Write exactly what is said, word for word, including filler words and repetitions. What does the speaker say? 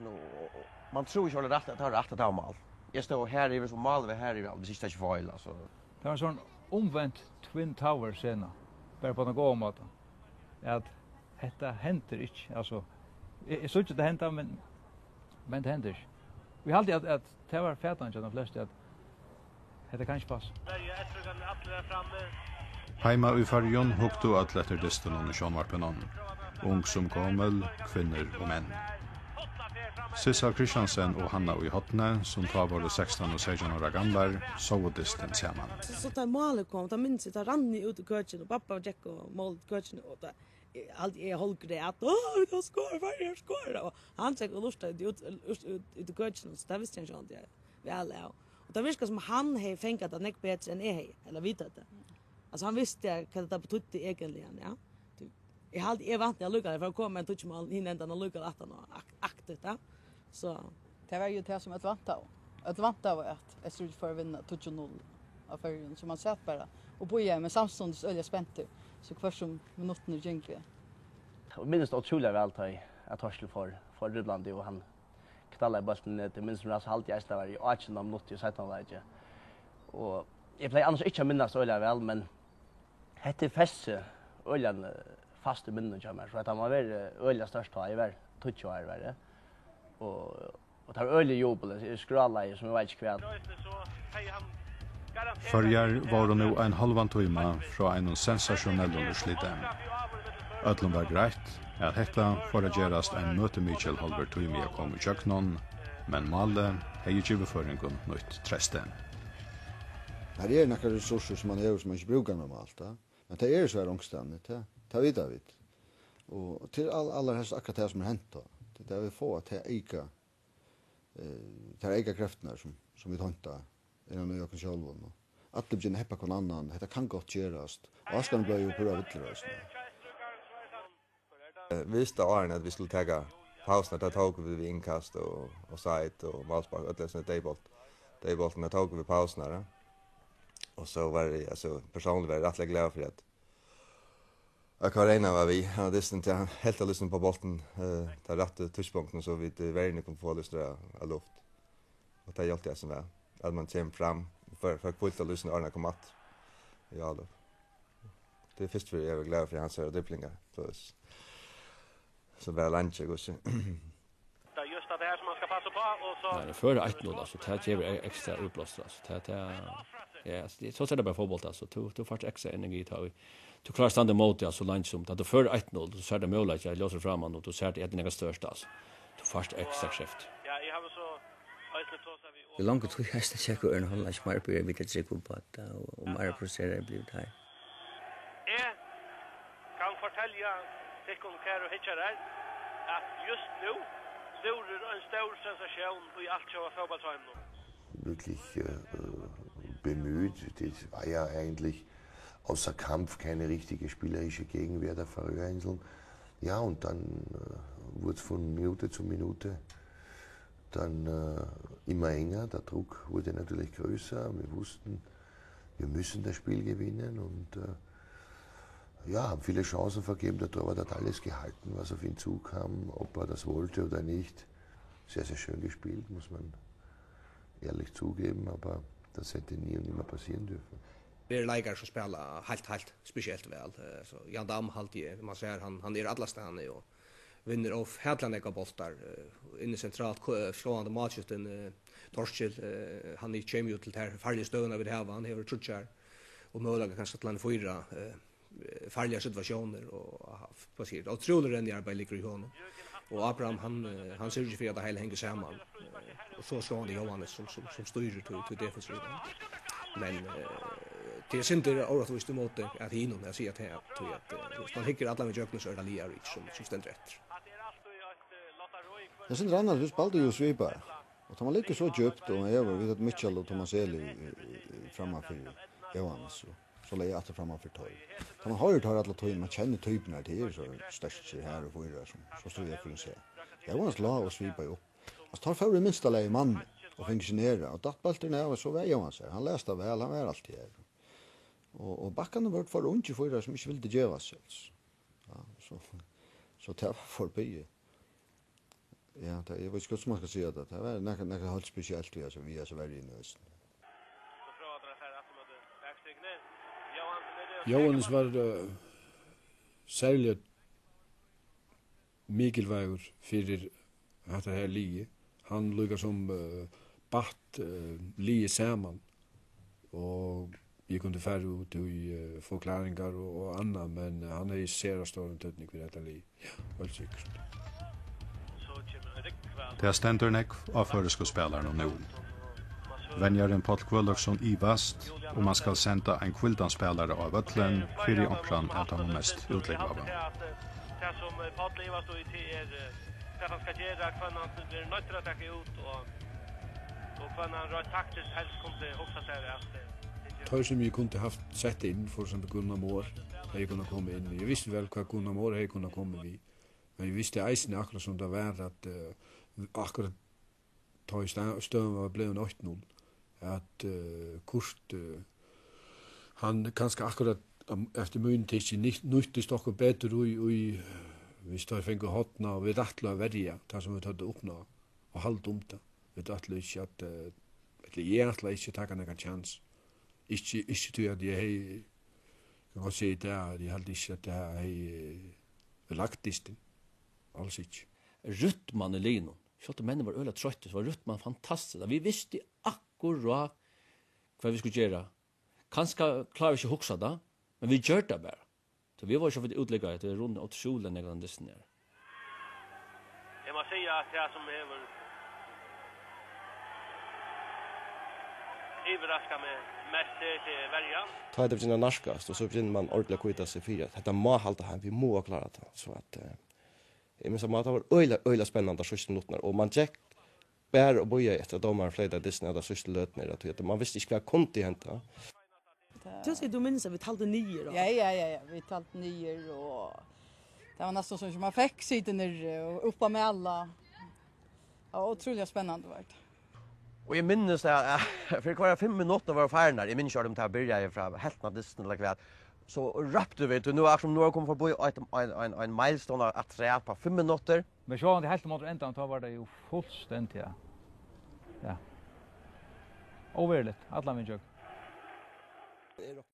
Nú, man trúði ikki, at rætt, at tað var rætt, at tað var mál. Eg stóð her yvir, so málið var her yvir, hvis ikki tað ikki var feil, altso. Tað var ein sånn omvendt Twin Tower-scena, bara á ein góðan máta. At hetta hendir ikki, altso, eg, eg síggi tað henda, men, men tað hendir ikki. Og eg haldi, at, at tað var fatan hjá teimum flestu, at hetta kann ikki passa. Heima í Føroyum hugdu øll eftir dystinum í sjónvarpinum, ung sum gomul, kvinnur og menn. Sissal Christiansen og Hanna í Horni, sum tá vóru sekstan og seytjan ára gamlar, sóu dystin saman. So, so tá málið kom, tá minnist eg, tá rann eg út í køkin, og babba gekk og málaði køkin, og tá, eg, alt, eg hálvgræt, "Áh, vit hava skorað, Føroyar skora!" Og hann gekk og lurtaði út, út, út, út í køkinum, so tað visti hann sjálvandi væl av. Og tað virkar sum hann hevði fangað tað nógv betri enn eg hevði, ella vitað tað. Altso, hann visti, hvat tað betýddi eigentliga, ja. Tú, eg haldi, eg vænti allíkavæl, fyri at koma ein tíggju mál hin endan allíkavæl aftan á, ak-, aktivt, ja. So. Tað var jú tað, sum øll væntaðu. Øll væntaðu, at Eysturríki fór at vinna tíggju null á Føroyum, so man sat bara og bíðaði, men samstundis øgiliga spentur, so hvørt sum minuttirnar gingu. Eg minnist ótrúliga væl, tá ið at Torkil fór, fór driblandi, og hann knallaði bóltin í netið. Minnist meg rætt, so haldi eg eisini, tað var í átjandu minutti í seinna hálvleiki. Og eg plagi annars ikki at minnast øgiliga væl, men hetta er fest seg øgiliga, eh, fast í minninum hjá mær. So hetta má vera, eh, øgiliga stórt, tá eg var tíggju ár, var eg. Og, og tað var øgiliga jubel, eg skrálaði, sum eg veit ikki hvat. Føroyar vóru nú ein hálvan tíma frá einum sensationellum úrsliti. Øllum var greitt, at hetta fór at gerast ein møtimikil hálvur tími at koma ígjøgnum, men málið hevði givið føroyingum nýtt treysti. Har eru nakrar ressourcir, sum man hevur, sum man ikki brúkar normalt, tá. Men tað eru so her onkustaðni, tað, tað vita vit. Og til all-, allarhelst akkurát tað, sum er hent, tá. Tað er tað, vit fáa tað eyka, eh, tær eyka kreftirnar, sum, sum vit heinta innan í okkum sjálvum, og allir byrja at heppa hvønn annan. Hetta kann gott gerast. Og Áskarin bleiv jú púra villur eisini. Eh, vist áðrenn, at vit skuldu taka pausuna, tá tóku vit við innkast og, og side og málspark, øll hesini deyðbolt-, deyðboltarnir tóku vit pausuna, ja. Og so var eg, altso, persónliga var eg rættiliga glaður fyri, at At Karina var við, hann var dystin til, hann helt av lystin på bóltin, eh, tað rætta tíðspunktið, so vit, eh, verjurnar kundu fáa lystin av, av luft. Og tað hjálpti eisini væl, at man kemur fram, fekk, fekk hvílt av lystin, áðrenn hann kom aftur í álopp. Tað er fyrstu ferð, eg eri glaður fyri hansara driblingar, so, so væl leingi, hvussu. Tað er just tað her, sum man skal passa upp á, og so Nei, at føra eitt null, altso, tað gevur e-, ekstra útblástur, altso. Tað, tað, ja, altso, tað, so er tað bara í fótbólti, altso. Tú, tú fært ekstra energi, tá, tú klárar at standa ímóti, altso, so leingi sum, tá tú førir eitt null, tú sært tað møguleiki, eg ljósar framman, og tú sært, at tað er nakað stórt, altso. Tú fært ekstra kraft. Ja, eg havi so eisini tosað við Í longri tíð eisini, sé hvønn hálvleik, meira byrja vit at trúgva upp á tað, og, og meira protesterar blivit her. Eg kann fortelja tykkum, kæru hyggjarar, at júst nú lúrir ein stór sensatión í altjóða fótbóltsheiminum. Wirklich, äh, bemüht. Das war ja eigentlich außer Kampf keine richtige spielerische Gegenwehr der Färöerinseln. Ja, und dann, äh, wurde es von Minute zu Minute dann, äh, immer enger. Der Druck wurde natürlich größer. Wir wussten, wir müssen das Spiel gewinnen und, äh, ja, haben viele Chancen vergeben. Der Torwart hat alles gehalten, was auf ihn zukam, ob er das wollte oder nicht. Sehr, sehr schön gespielt, muss man ehrlich zugeben, aber das hätte nie und nimmer passieren dürfen. Eru leikarar, sum spæla heilt, heilt spesielt væl. Eh, so Jan Dam, haldi eg, man sær, hann, hann er allastaðni og vinnur ófatiliga nógvar bóltar, eh, inni sentralt, ko-, eh, sláandi málskjúttin, eh, Torkil, eh, hann kemur jú til tær farligu støðurnar, vit hava, hann hevur tríggjar og møguliga kanska til ein fýra, eh, farligar situatiónir og, hvat sigur, ótrúligt renniarbeiði liggur í honum. Og Abraham, hann, eh, hann syrgir fyri, at tað heila hongur saman. Eh, og so sláandi Jóhannes, sum, sum, sum stýrir tí, tí defensiva. Men, eh, tað er sindur órættvíst ímóti at hinum, at siga at, at, tí at, eh, viss man hyggur allan ígjøgnum, so er tað Liðarvík, sum, sum stendur eftir. Tað er sindur annarleiðis, tú spældi jú svipað. Og tá man liggur so djúpt, og man hevur, vit høvdu Mikkjal og Thomas Eli í, í, í, framman fyri Jóhannes, og so legði eg aftur framman fyri teir. Tá man hoyrir teir alla tíðina, man kennir typurnar, tað eru so sterkir, harðir fýrar, sum, sum stríða fyri seg. Jóhannes lá og svipaði upp. Altso, teir fóru í minsta lagi mann og fingu seg niður, og datt bólturin av, og so var Jóhannes har. Hann las tað væl, hann var altíð har. Og, og bakkarnir vóru for ungir fýrar, sum ikki vildu geva seg, altso. Ja, so, so tað var forbi. Ja, tað, eg veit ikki, hvussu man skal siga tað. Tað var nakað, nakað heilt spesielt við, altso, við, altso, verjuni eisini. Jóhannes var, eh, serliga mikilvægur fyri hatta her liðið. Hann líka sum, eh, batt, eh, liðið saman. Og vit kundu farið út í, eh, forklaringar og, og annað, men hann hevði sera stóran týdning fyri hetta lið. Ja, heilt sikkurt. Tað stendur nógv á føroysku spælarunum nú. Venjarin Páll Guðlaugsson ivast, um hann skal senda ein hvíldan spælara á vøllin fyri onkran av teimum mest útlúgvaðu. Tað sum Páll ivast í, tað er, eh, hvat hann skal gera, hvønn hann verður noyddur at taka út, og, og hvønn hann reint taktiskt helst kundi hugsa sær at, eh, Teir, sum eg kundi havt sett inn, for eksempel Gunnar Mohr, hevði kunnað koma inn. Eg visti væl, hvat Gunnar Mohr hevði kunnað koma við. Men eg visti eisini, akkurát sum tað var, at, eh, akkurát tá í sta-, støðan var blivin eitt null, at, eh, Kurt, eh, hann kanska akkurát, um, eftir mínum tykki nýtt-, nýttist okkum betur í, í, viss teir fingu hornað, og vit ætlaðu at verja tað, sum vit høvdu uppnáð, og halda um tað. Vit ætlaðu ikki at, eh, ella eg ætlaði ikki at taka nakran kjans. Ikki, ikki tí at eg hevði, kann gott siga í dag, at eg haldi ikki, at eg hevði, eh, lagt dystin. Als ikki. Rytman í liðnum. Sjálvt um menn vóru øgiliga troyttir, so var rytman fantastisk. Vit vistu akkurát, hvat vit skuldu gera. Kanska klára vit ikki at hugsa tað, men vit gjørdu tað bara. So vit vóru ikki fyri útlúgvaðir, tað er runnið ótrúliga nógv av dystin her. Eg má siga, at tað sum hevur yvirraskað meg mest, tað er, tað er verjan. Tá er tað byrjað at nærkast, og so byrjar man ordiliga at kvíða seg fyri, at hetta má halda heim, vit mugu klára tað. So at, eh, Eg minnist, at tað var øgiliga, øgiliga spennandi tær síðstu minuttirnar, og man gekk bara og bíðaði eftir, at dómarin floytaði dystin av tær síðstu løturnar, at, at man visti ikki, hvat kundi henda. Tú sigur, tú minnist, at vit taldu niður, og Ja, ja, ja, ja, vit taldu niður, og tað var næstan sum, man fekk sita niðri og upp á mæla. Tað var ótrúliga spennandi, var tað. Og eg minnist, at, at fyri hvørjar fimm minuttir vóru farnar, eg minnist ikki, um tað byrjaði frá helvtina av dystinum ella hvat, so róptu vit, nú er akkurát, nú er komið forbi ein, ein, ein, ein milestone afturat á fimm minuttir. Men sjálvandi heilt móti endan, tá var tað jú fullstendiga, ja, óveruligt, allan vegin ígjøgnum.